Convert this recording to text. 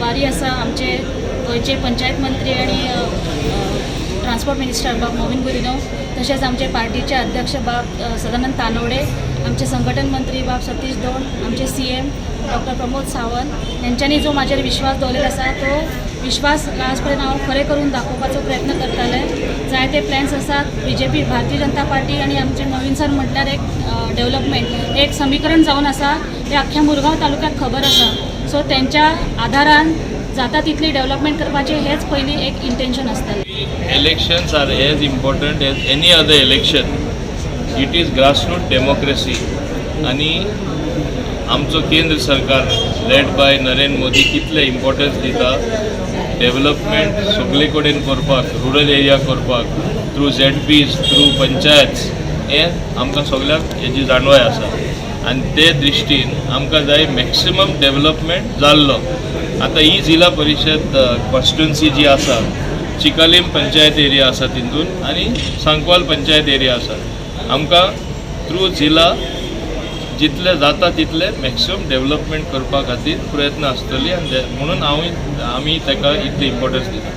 आभारी आसा आमचे गोंयचे पंचायत मंत्री आनी ट्रान्सपोर्ट मिनिस्टर बाब मोविन गुदिन्हो, तशेंच आमचे पार्टीचे अध्यक्ष बाब सदानंद तानवडे, आमचे संघटन मंत्री बाब सतीश दोण, आमचे सीएम डॉक्टर प्रमोद सावंत यांच्यांनी जो म्हाजेर विश्वास दवरलेलो आसा तो विश्वास लास्ट पर्यंत हांव खरें करून दाखोवपाचो प्रयत्न करतालें. जायते प्लॅन्स आसात. बीजेपी, भारतीय जनता पार्टी आनी आमचे नवीन सर म्हटल्यार एक डेव्हलपमेंट एक समीकरण जावन आसा, हें अख्ख्या मुरगांव तालुक्याक खबर आसा. सो तेंच्या आदारान जाता तितली डेव्हलपमेंट करपाचें हेच पयलीं एक इंटेन्शन आसतलें. Elections are as important as any other election. It is grassroots democracy. आणि आमचो केंद्र सरकार लेड बाय नरेंद्र मोदी कितले इम्पॉर्टन्स दिता डेव्हलपमेंट सगळे कडेन करपाक, रुरल एरिया करपाक, थ्रू झेडपीज, थ्रू पंचायत, हें आमकां सगळ्यांक हेजी जाणवाय आसा. आनी ते दृश्टीन आमकां जाय मॅक्सिमम डेव्हलपमेंट जाल्लो. आतां ही जिल्हा परिशद कॉन्स्टिट्युन्सी जी आसा, चिकालीम पंचायत एरिया आसा तितून आनी सांकवाल पंचायत एरिया आसा. आमकां थ्रू जिल्हा जितले जाता तितले मॅक्सिमम डेव्हलपमेंट करपा खातीर प्रयत्न आसतली आनी म्हणून हांव आमी ताका इतले इम्पॉर्टन्स दिता.